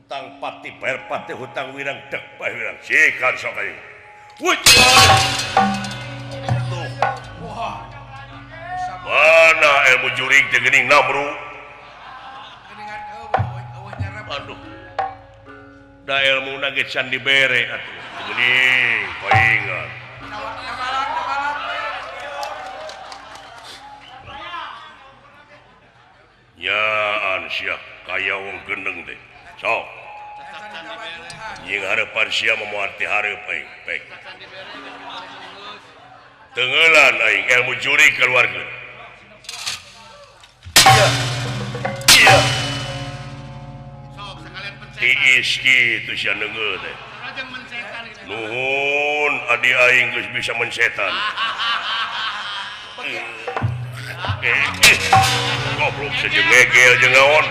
Hutang pati bayar pati, hutang wirang dek bayar wirang. Sikan sok aing. Wuih. Tuh. Mana ilmu jurig teh geuning namru. Aduh. Da ilmuna ge can dibere atuh. Geuning paingan. Nyaan sia kaya wong gendeng teh. Sok. Nying hareupan sia moal ti hareup aing pek. Tenggelan aing ilmu juri keluarkeun. Iya. Iya. Sok sekalian pencetan. Tiis kitu sia neungeut teh. Nuhun adi aing geus bisa mensetan. Goblok saja ngegel jeung naon.